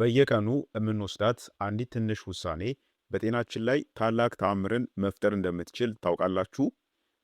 በየቀኑ የምንወስዳት አንዲት ትንሽ ውሳኔ በጤናችን ላይ ታላቅ ተአምርን መፍጠር እንደምትችል ታውቃላችሁ?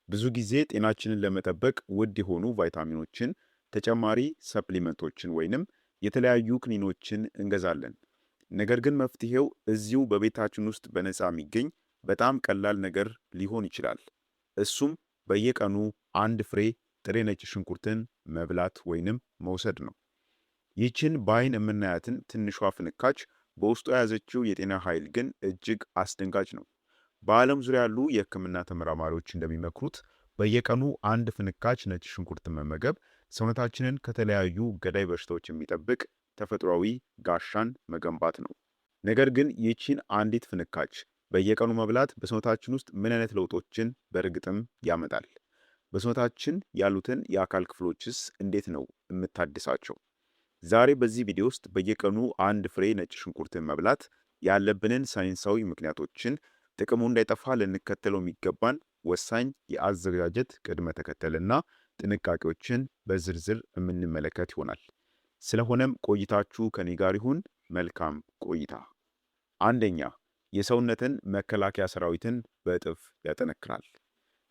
ብዙ ጊዜ ጤናችንን ለመጠበቅ ውድ የሆኑ ቫይታሚኖችን፣ ተጨማሪ supplement ኦችን ወይንም የተለያዩ ክኒኖችን እንገዛለን። ነገር ግን መፍትሄው እዚሁ በቤታችን ውስጥ በነፃ የሚገኝ በጣም ቀላል ነገር ሊሆን ይችላል። እሱም በየቀኑ አንድ ፍሬ ጥሬ ነጭ ሽንኩርትን መብላት ወይንም መውሰድ ነው። ይህችን በአይን የምናያትን ትንሿ ፍንካች በውስጡ የያዘችው የጤና ኃይል ግን እጅግ አስደንጋጭ ነው። በዓለም ዙሪያ ያሉ የሕክምና ተመራማሪዎች እንደሚመክሩት በየቀኑ አንድ ፍንካች ነጭ ሽንኩርት መመገብ ሰውነታችንን ከተለያዩ ገዳይ በሽታዎች የሚጠብቅ ተፈጥሯዊ ጋሻን መገንባት ነው። ነገር ግን ይህችን አንዲት ፍንካች በየቀኑ መብላት በሰውነታችን ውስጥ ምን አይነት ለውጦችን በእርግጥም ያመጣል? በሰውነታችን ያሉትን የአካል ክፍሎችስ እንዴት ነው የምታድሳቸው? ዛሬ በዚህ ቪዲዮ ውስጥ በየቀኑ አንድ ፍሬ ነጭ ሽንኩርትን መብላት ያለብንን ሳይንሳዊ ምክንያቶችን፣ ጥቅሙ እንዳይጠፋ ልንከተለው የሚገባን ወሳኝ የአዘገጃጀት ቅድመ ተከተልና ጥንቃቄዎችን በዝርዝር የምንመለከት ይሆናል። ስለሆነም ቆይታችሁ ከኔ ጋር ይሁን። መልካም ቆይታ። አንደኛ፣ የሰውነትን መከላከያ ሰራዊትን በእጥፍ ያጠነክራል።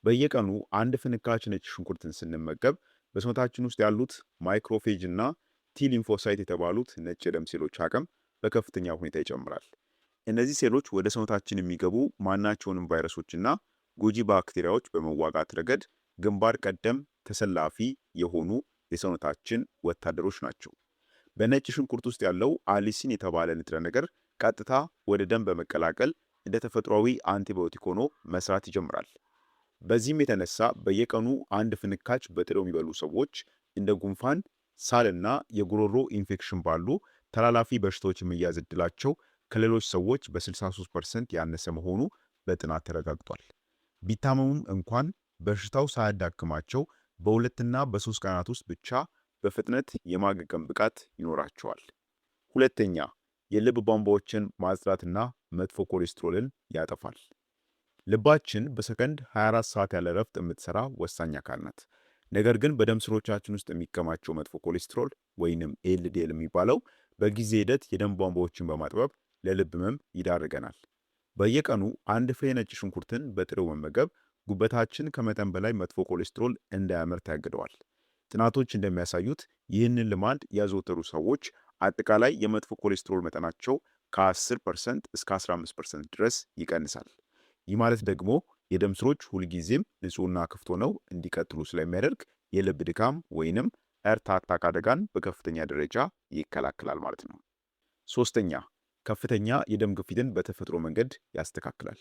በየቀኑ አንድ ፍንካች ነጭ ሽንኩርትን ስንመገብ በሰውነታችን ውስጥ ያሉት macrophage እና T lymphocyte የተባሉት ነጭ የደም ሴሎች አቅም በከፍተኛ ሁኔታ ይጨምራል። እነዚህ ሴሎች ወደ ሰውነታችን የሚገቡ ማናቸውንም ቫይረሶችና ጎጂ ባክቴሪያዎች በመዋጋት ረገድ ግንባር ቀደም ተሰላፊ የሆኑ የሰውነታችን ወታደሮች ናቸው። በነጭ ሽንኩርት ውስጥ ያለው allicin የተባለ ንጥረ ነገር ቀጥታ ወደ ደም በመቀላቀል እንደ ተፈጥሯዊ አንቲባዮቲክ ሆኖ መስራት ይጀምራል። በዚህም የተነሳ በየቀኑ አንድ ፍንካች በጥሬው የሚበሉ ሰዎች እንደ ጉንፋን፣ ሳልና የጉሮሮ ኢንፌክሽን ባሉ ተላላፊ በሽታዎች የመያዝ ዕድላቸው ከሌሎች ሰዎች በ63% ያነሰ መሆኑ በጥናት ተረጋግጧል። ቢታመሙም እንኳን በሽታው ሳያዳክማቸው በ2ና በ3 ቀናት ውስጥ ብቻ በፍጥነት የማገገም ብቃት ይኖራቸዋል። ሁለተኛ፣ የልብ ቧንቧዎችን ማጽዳትና መጥፎ ኮሌስትሮልን ያጠፋል። ልባችን በሰከንድ 24 ሰዓት ያለ እረፍት የምትሰራ ወሳኝ አካል ናት። ነገር ግን በደም ስሮቻችን ውስጥ የሚከማቸው መጥፎ ኮሌስትሮል ወይንም LDL የሚባለው በጊዜ ሂደት የደም ቧንቧዎችን በማጥበብ ለልብ ህመም ይዳርገናል። በየቀኑ አንድ ፍሬ ነጭ ሽንኩርትን በጥሬው መመገብ ጉበታችን ከመጠን በላይ መጥፎ ኮሌስትሮል እንዳያመርት ያግደዋል። ጥናቶች እንደሚያሳዩት ይህንን ልማድ ያዘወተሩ ሰዎች አጠቃላይ የመጥፎ ኮሌስትሮል መጠናቸው ከ10% እስከ 15% ድረስ ይቀንሳል። ይህ ማለት ደግሞ የደም ስሮች ሁልጊዜም ንጹህና ክፍት ሆነው እንዲቀጥሉ ስለሚያደርግ የልብ ድካም ወይንም heart attack አደጋን በከፍተኛ ደረጃ ይከላከላል ማለት ነው። ሶስተኛ፣ ከፍተኛ የደም ግፊትን በተፈጥሮ መንገድ ያስተካክላል።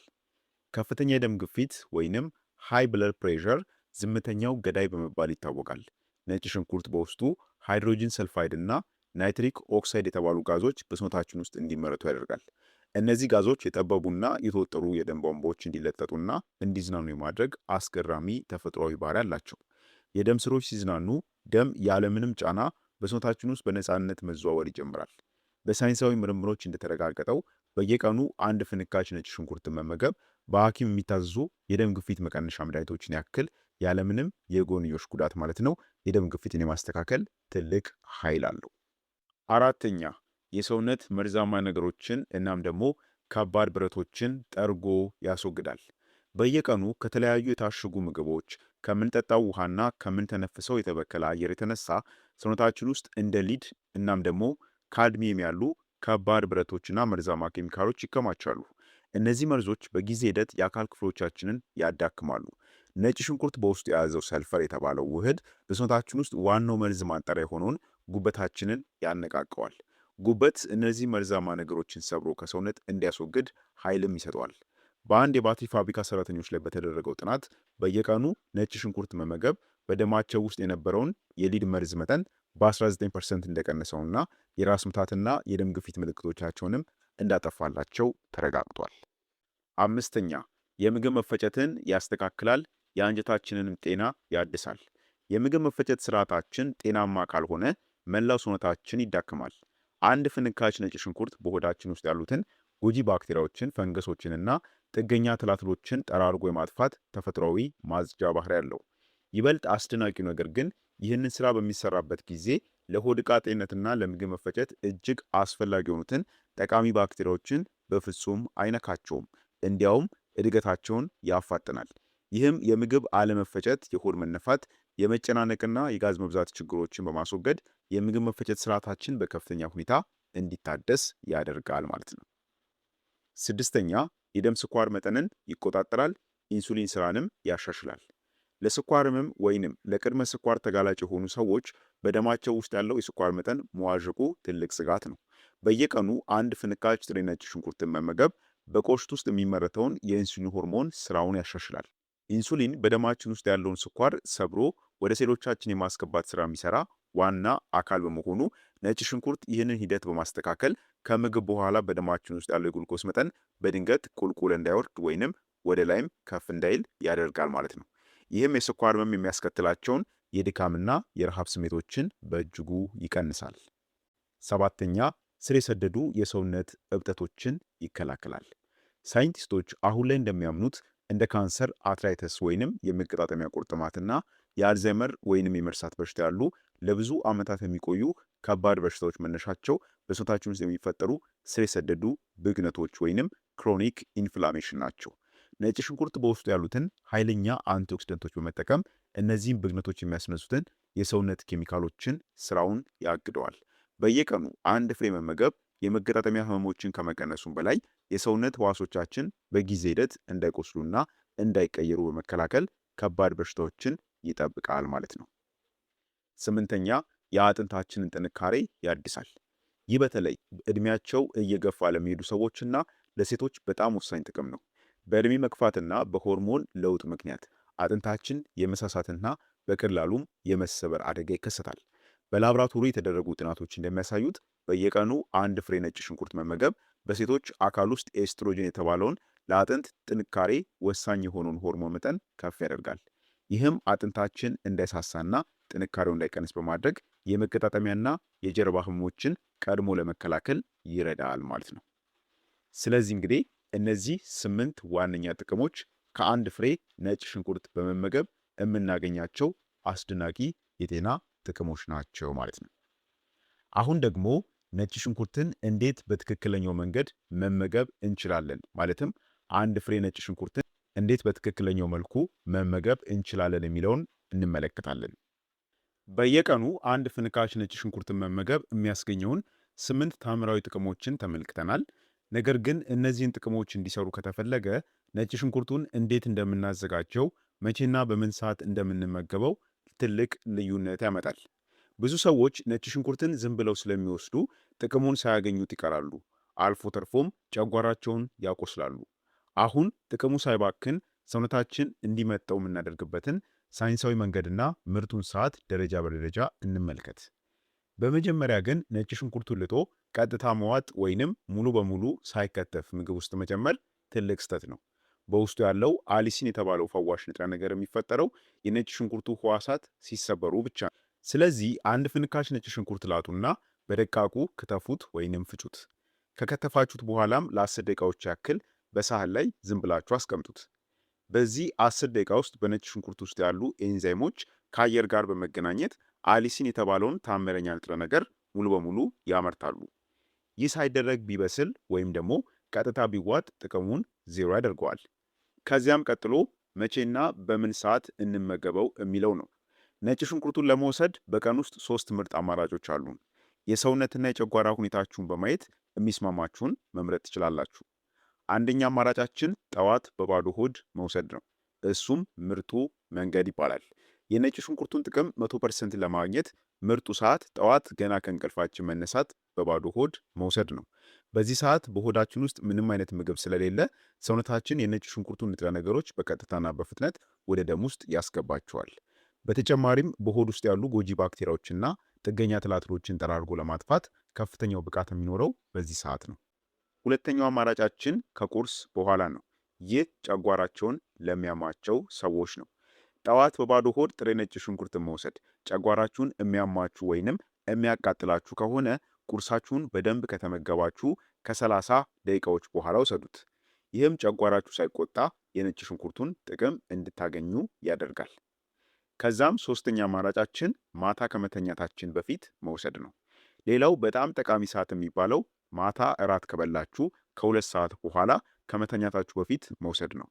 ከፍተኛ የደም ግፊት ወይንም high blood pressure ዝምተኛው ገዳይ በመባል ይታወቃል። ነጭ ሽንኩርት በውስጡ hydrogen sulfide እና nitric oxide የተባሉ ጋዞች በሰውነታችን ውስጥ እንዲመረቱ ያደርጋል። እነዚህ ጋዞች የጠበቡና የተወጠሩ የደም ቧንቧዎች እንዲለጠጡና እንዲዝናኑ የማድረግ አስገራሚ ተፈጥሯዊ ባህሪ አላቸው። የደም ስሮች ሲዝናኑ ደም ያለምንም ጫና በሰውነታችን ውስጥ በነፃነት መዘዋወር ይጀምራል። በሳይንሳዊ ምርምሮች እንደተረጋገጠው በየቀኑ አንድ ፍንካች ነጭ ሽንኩርትን መመገብ በሐኪም የሚታዘዙ የደም ግፊት መቀነሻ መድኃኒቶችን ያክል ያለምንም የጎንዮሽ ጉዳት ማለት ነው የደም ግፊትን የማስተካከል ትልቅ ኃይል አለው። አራተኛ፣ የሰውነት መርዛማ ነገሮችን እናም ደግሞ ከባድ ብረቶችን ጠርጎ ያስወግዳል። በየቀኑ ከተለያዩ የታሸጉ ምግቦች፣ ከምንጠጣው ውሃና ከምንተነፍሰው የተበከለ አየር የተነሳ ሰውነታችን ውስጥ እንደ lead እናም ደግሞ cadmium ያሉ ከባድ ብረቶችና መርዛማ ኬሚካሎች ይከማቻሉ። እነዚህ መርዞች በጊዜ ሂደት የአካል ክፍሎቻችንን ያዳክማሉ። ነጭ ሽንኩርት በውስጡ የያዘው ሰልፈር የተባለው ውህድ በሰውነታችን ውስጥ ዋናው መርዝ ማጣሪያ የሆነውን ጉበታችንን ያነቃቀዋል። ጉበት እነዚህ መርዛማ ነገሮችን ሰብሮ ከሰውነት እንዲያስወግድ ኃይልም ይሰጠዋል። በአንድ የባትሪ ፋብሪካ ሰራተኞች ላይ በተደረገው ጥናት በየቀኑ ነጭ ሽንኩርት መመገብ በደማቸው ውስጥ የነበረውን የ lead መርዝ መጠን በ19% እንደቀነሰውና የራስ ምታትና የደም ግፊት ምልክቶቻቸውንም እንዳጠፋላቸው ተረጋግጧል። አምስተኛ፣ የምግብ መፈጨትን ያስተካክላል፣ የአንጀታችንንም ጤና ያድሳል። የምግብ መፈጨት ስርዓታችን ጤናማ ካልሆነ መላው ሰውነታችን ይዳክማል። አንድ ፍንካች ነጭ ሽንኩርት በሆዳችን ውስጥ ያሉትን ጎጂ ባክቴሪያዎችን፣ ፈንገሶችንና ጥገኛ ትላትሎችን ጠራርጎ የማጥፋት ተፈጥሯዊ ማጽጃ ባህሪ አለው። ይበልጥ አስደናቂው ነገር ግን ይህንን ስራ በሚሰራበት ጊዜ ለሆድ ዕቃ ጤንነትና ለምግብ መፈጨት እጅግ አስፈላጊ የሆኑትን ጠቃሚ ባክቴሪያዎችን በፍጹም አይነካቸውም። እንዲያውም እድገታቸውን ያፋጥናል። ይህም የምግብ አለመፈጨት፣ የሆድ መነፋት፣ የመጨናነቅና የጋዝ መብዛት ችግሮችን በማስወገድ የምግብ መፈጨት ስርዓታችን በከፍተኛ ሁኔታ እንዲታደስ ያደርጋል ማለት ነው። ስድስተኛ፣ የደም ስኳር መጠንን ይቆጣጠራል፣ ኢንሱሊን ስራንም ያሻሽላል። ለስኳር ህመም ወይንም ለቅድመ ስኳር ተጋላጭ የሆኑ ሰዎች በደማቸው ውስጥ ያለው የስኳር መጠን መዋዠቁ ትልቅ ስጋት ነው። በየቀኑ አንድ ፍንካች ጥሬ ነጭ ሽንኩርትን መመገብ በቆሽት ውስጥ የሚመረተውን የኢንሱሊን ሆርሞን ስራውን ያሻሽላል። ኢንሱሊን በደማችን ውስጥ ያለውን ስኳር ሰብሮ ወደ ሴሎቻችን የማስገባት ስራ የሚሰራ ዋና አካል በመሆኑ ነጭ ሽንኩርት ይህንን ሂደት በማስተካከል ከምግብ በኋላ በደማችን ውስጥ ያለው የግሉኮስ መጠን በድንገት ቁልቁል እንዳይወርድ ወይንም ወደ ላይም ከፍ እንዳይል ያደርጋል ማለት ነው። ይህም የስኳር ህመም የሚያስከትላቸውን የድካምና የረሃብ ስሜቶችን በእጅጉ ይቀንሳል። ሰባተኛ፣ ስር የሰደዱ የሰውነት እብጠቶችን ይከላከላል። ሳይንቲስቶች አሁን ላይ እንደሚያምኑት እንደ ካንሰር፣ arthritis ወይንም የመገጣጠሚያ ቁርጥማትና የአልዛይመር ወይንም የመርሳት በሽታ ያሉ ለብዙ ዓመታት የሚቆዩ ከባድ በሽታዎች መነሻቸው በሰውነታችን ውስጥ የሚፈጠሩ ስር የሰደዱ ብግነቶች ወይንም chronic inflammation ናቸው። ነጭ ሽንኩርት በውስጡ ያሉትን ኃይለኛ antioxidant ኦች በመጠቀም እነዚህን ብግነቶች የሚያስነሱትን የሰውነት ኬሚካሎችን ስራውን ያግደዋል። በየቀኑ አንድ ፍሬ መመገብ የመገጣጠሚያ ህመሞችን ከመቀነሱም በላይ የሰውነት ህዋሶቻችን በጊዜ ሂደት እንዳይቆስሉና እንዳይቀየሩ በመከላከል ከባድ በሽታዎችን ይጠብቃል ማለት ነው። ስምንተኛ፣ የአጥንታችንን ጥንካሬ ያድሳል። ይህ በተለይ እድሜያቸው እየገፋ ለሚሄዱ ሰዎችና ለሴቶች በጣም ወሳኝ ጥቅም ነው። በእድሜ መግፋትና በሆርሞን ለውጥ ምክንያት አጥንታችን የመሳሳትና በቀላሉም የመሰበር አደጋ ይከሰታል። በላብራቶሪ የተደረጉ ጥናቶች እንደሚያሳዩት በየቀኑ አንድ ፍሬ ነጭ ሽንኩርት መመገብ በሴቶች አካል ውስጥ ኤስትሮጅን የተባለውን ለአጥንት ጥንካሬ ወሳኝ የሆነውን ሆርሞን መጠን ከፍ ያደርጋል። ይህም አጥንታችን እንዳይሳሳና ጥንካሬው እንዳይቀንስ በማድረግ የመገጣጠሚያና የጀርባ ህመሞችን ቀድሞ ለመከላከል ይረዳል ማለት ነው። ስለዚህ እንግዲህ እነዚህ 8 ዋነኛ ጥቅሞች ከአንድ ፍሬ ነጭ ሽንኩርት በመመገብ የምናገኛቸው አስደናቂ የጤና ጥቅሞች ናቸው ማለት ነው። አሁን ደግሞ ነጭ ሽንኩርትን እንዴት በትክክለኛው መንገድ መመገብ እንችላለን? ማለትም አንድ ፍሬ ነጭ ሽንኩርትን እንዴት በትክክለኛው መልኩ መመገብ እንችላለን የሚለውን እንመለከታለን። በየቀኑ አንድ ፍንካች ነጭ ሽንኩርትን መመገብ የሚያስገኘውን 8 ታምራዊ ጥቅሞችን ተመልክተናል። ነገር ግን እነዚህን ጥቅሞች እንዲሰሩ ከተፈለገ ነጭ ሽንኩርቱን እንዴት እንደምናዘጋጀው፣ መቼና በምን ሰዓት እንደምንመገበው ትልቅ ልዩነት ያመጣል። ብዙ ሰዎች ነጭ ሽንኩርትን ዝም ብለው ስለሚወስዱ ጥቅሙን ሳያገኙት ይቀራሉ። አልፎ ተርፎም ጨጓራቸውን ያቆስላሉ። አሁን ጥቅሙ ሳይባክን ሰውነታችን እንዲመጠው የምናደርግበትን ሳይንሳዊ መንገድና ምርጡን ሰዓት ደረጃ በደረጃ እንመልከት። በመጀመሪያ ግን ነጭ ሽንኩርቱን ልጦ ቀጥታ መዋጥ ወይንም ሙሉ በሙሉ ሳይከተፍ ምግብ ውስጥ መጨመር ትልቅ ስህተት ነው። በውስጡ ያለው allicin የተባለው ፈዋሽ ንጥረ ነገር የሚፈጠረው የነጭ ሽንኩርቱ ህዋሳት ሲሰበሩ ብቻ ነው። ስለዚህ አንድ ፍንካች ነጭ ሽንኩርት ላጡና በደቃቁ ክተፉት ወይንም ፍጩት። ከከተፋችሁት በኋላም ለ10 ደቂቃዎች ያክል በሳህን ላይ ዝም ብላችሁ አስቀምጡት። በዚህ 10 ደቂቃ ውስጥ በነጭ ሽንኩርት ውስጥ ያሉ ኤንዛይሞች ከአየር ጋር በመገናኘት allicin የተባለውን ታምረኛ ንጥረ ነገር ሙሉ በሙሉ ያመርታሉ። ይህ ሳይደረግ ቢበስል ወይም ደግሞ ቀጥታ ቢዋጥ ጥቅሙን ዜሮ ያደርገዋል። ከዚያም ቀጥሎ መቼና በምን ሰዓት እንመገበው የሚለው ነው። ነጭ ሽንኩርቱን ለመውሰድ በቀን ውስጥ 3 ምርጥ አማራጮች አሉን። የሰውነትና የጨጓራ ሁኔታችሁን በማየት የሚስማማችሁን መምረጥ ትችላላችሁ። አንደኛ አማራጫችን ጠዋት በባዶ ሆድ መውሰድ ነው። እሱም ምርጡ መንገድ ይባላል። የነጭ ሽንኩርቱን ጥቅም 100% ለማግኘት ምርጡ ሰዓት ጠዋት ገና ከእንቅልፋችን መነሳት በባዶ ሆድ መውሰድ ነው። በዚህ ሰዓት በሆዳችን ውስጥ ምንም አይነት ምግብ ስለሌለ ሰውነታችን የነጭ ሽንኩርቱን ንጥረ ነገሮች በቀጥታና በፍጥነት ወደ ደም ውስጥ ያስገባቸዋል። በተጨማሪም በሆድ ውስጥ ያሉ ጎጂ ባክቴሪያዎችና ጥገኛ ትላትሎችን ጠራርጎ ለማጥፋት ከፍተኛው ብቃት የሚኖረው በዚህ ሰዓት ነው። ሁለተኛው አማራጫችን ከቁርስ በኋላ ነው። ይህ ጨጓራቸውን ለሚያማቸው ሰዎች ነው። ጠዋት በባዶ ሆድ ጥሬ ነጭ ሽንኩርትን መውሰድ ጨጓራችሁን የሚያማችሁ ወይንም የሚያቃጥላችሁ ከሆነ ቁርሳችሁን በደንብ ከተመገባችሁ ከ30 ደቂቃዎች በኋላ ውሰዱት። ይህም ጨጓራችሁ ሳይቆጣ የነጭ ሽንኩርቱን ጥቅም እንድታገኙ ያደርጋል። ከዛም ሶስተኛ አማራጫችን ማታ ከመተኛታችን በፊት መውሰድ ነው። ሌላው በጣም ጠቃሚ ሰዓት የሚባለው ማታ እራት ከበላችሁ ከ2 ሰዓት በኋላ ከመተኛታችሁ በፊት መውሰድ ነው።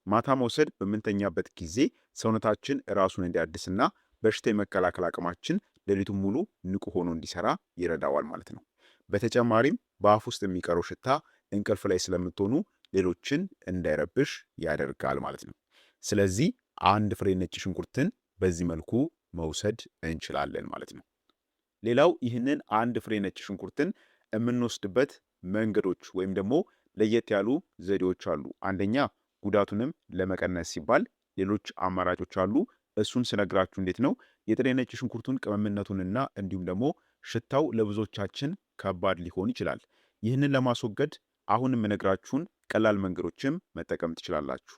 ማታ መውሰድ በምንተኛበት ጊዜ ሰውነታችን ራሱን እንዲያድስና በሽታ የመከላከል አቅማችን ሌሊቱን ሙሉ ንቁ ሆኖ እንዲሰራ ይረዳዋል ማለት ነው። በተጨማሪም በአፍ ውስጥ የሚቀረው ሽታ እንቅልፍ ላይ ስለምትሆኑ ሌሎችን እንዳይረብሽ ያደርጋል ማለት ነው። ስለዚህ አንድ ፍሬ ነጭ ሽንኩርትን በዚህ መልኩ መውሰድ እንችላለን ማለት ነው። ሌላው ይህንን አንድ ፍሬ ነጭ ሽንኩርትን የምንወስድበት መንገዶች ወይም ደግሞ ለየት ያሉ ዘዴዎች አሉ። አንደኛ ጉዳቱንም ለመቀነስ ሲባል ሌሎች አማራጮች አሉ። እሱን ስነግራችሁ እንዴት ነው የጥሬ ነጭ ሽንኩርቱን ቅመምነቱንና እንዲሁም ደግሞ ሽታው ለብዙዎቻችን ከባድ ሊሆን ይችላል። ይህንን ለማስወገድ አሁን የምነግራችሁን ቀላል መንገዶችም መጠቀም ትችላላችሁ።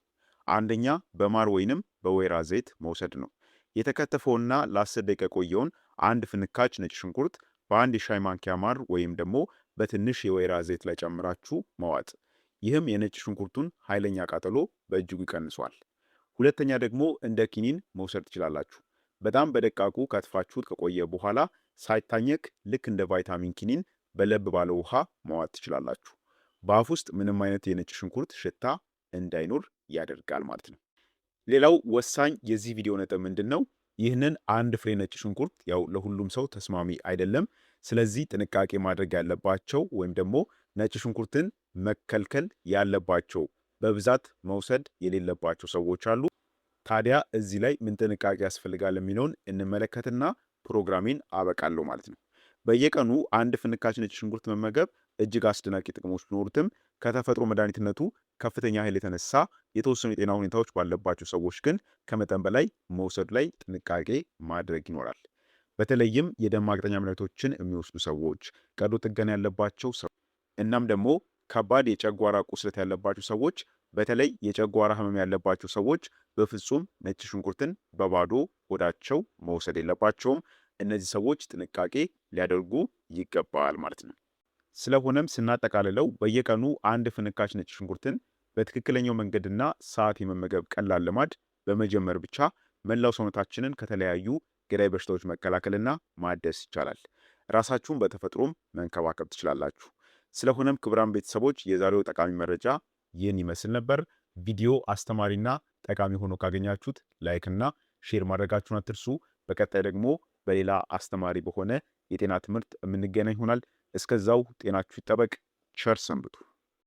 አንደኛ በማር ወይንም በወይራ ዘይት መውሰድ ነው። የተከተፈውና ለ10 ደቂቃ የቆየውን አንድ ፍንካች ነጭ ሽንኩርት በአንድ የሻይ ማንኪያ ማር ወይም ደግሞ በትንሽ የወይራ ዘይት ላይ ጨምራችሁ መዋጥ። ይህም የነጭ ሽንኩርቱን ኃይለኛ ቃጠሎ በእጅጉ ይቀንሷል። ሁለተኛ ደግሞ እንደ ኪኒን መውሰድ ትችላላችሁ። በጣም በደቃቁ ከትፋችሁት ከቆየ በኋላ ሳይታኘክ ልክ እንደ ቫይታሚን ኪኒን በለብ ባለ ውሃ መዋጥ ትችላላችሁ። በአፍ ውስጥ ምንም አይነት የነጭ ሽንኩርት ሽታ እንዳይኖር ያደርጋል ማለት ነው። ሌላው ወሳኝ የዚህ ቪዲዮ ነጥብ ምንድን ነው? ይህንን አንድ ፍሬ ነጭ ሽንኩርት ያው ለሁሉም ሰው ተስማሚ አይደለም። ስለዚህ ጥንቃቄ ማድረግ ያለባቸው ወይም ደግሞ ነጭ ሽንኩርትን መከልከል ያለባቸው፣ በብዛት መውሰድ የሌለባቸው ሰዎች አሉ። ታዲያ እዚህ ላይ ምን ጥንቃቄ ያስፈልጋል የሚለውን እንመለከትና ፕሮግራሜን አበቃለሁ ማለት ነው። በየቀኑ አንድ ፍንካች ነጭ ሽንኩርት መመገብ እጅግ አስደናቂ ጥቅሞች ቢኖሩትም ከተፈጥሮ መድኃኒትነቱ ከፍተኛ ኃይል የተነሳ የተወሰኑ የጤና ሁኔታዎች ባለባቸው ሰዎች ግን ከመጠን በላይ መውሰድ ላይ ጥንቃቄ ማድረግ ይኖራል። በተለይም የደም ማቅጠኛ መድኃኒቶችን የሚወስዱ ሰዎች፣ ቀዶ ጥገና ያለባቸው ሰዎች፣ እናም ደግሞ ከባድ የጨጓራ ቁስለት ያለባቸው ሰዎች፣ በተለይ የጨጓራ ህመም ያለባቸው ሰዎች በፍጹም ነጭ ሽንኩርትን በባዶ ሆዳቸው መውሰድ የለባቸውም። እነዚህ ሰዎች ጥንቃቄ ሊያደርጉ ይገባል ማለት ነው። ስለሆነም ስናጠቃልለው በየቀኑ አንድ ፍንካች ነጭ ሽንኩርትን በትክክለኛው መንገድና ሰዓት የመመገብ ቀላል ልማድ በመጀመር ብቻ መላው ሰውነታችንን ከተለያዩ ገዳይ በሽታዎች መከላከልና ማደስ ይቻላል። ራሳችሁን በተፈጥሮም መንከባከብ ትችላላችሁ። ስለሆነም ክቡራን ቤተሰቦች፣ የዛሬው ጠቃሚ መረጃ ይህን ይመስል ነበር። ቪዲዮ አስተማሪና ጠቃሚ ሆኖ ካገኛችሁት like ና share ማድረጋችሁን አትርሱ። በቀጣይ ደግሞ በሌላ አስተማሪ በሆነ የጤና ትምህርት የምንገናኝ ይሆናል። እስከዛው ጤናችሁ ይጠበቅ። ቸር ሰንብቱ።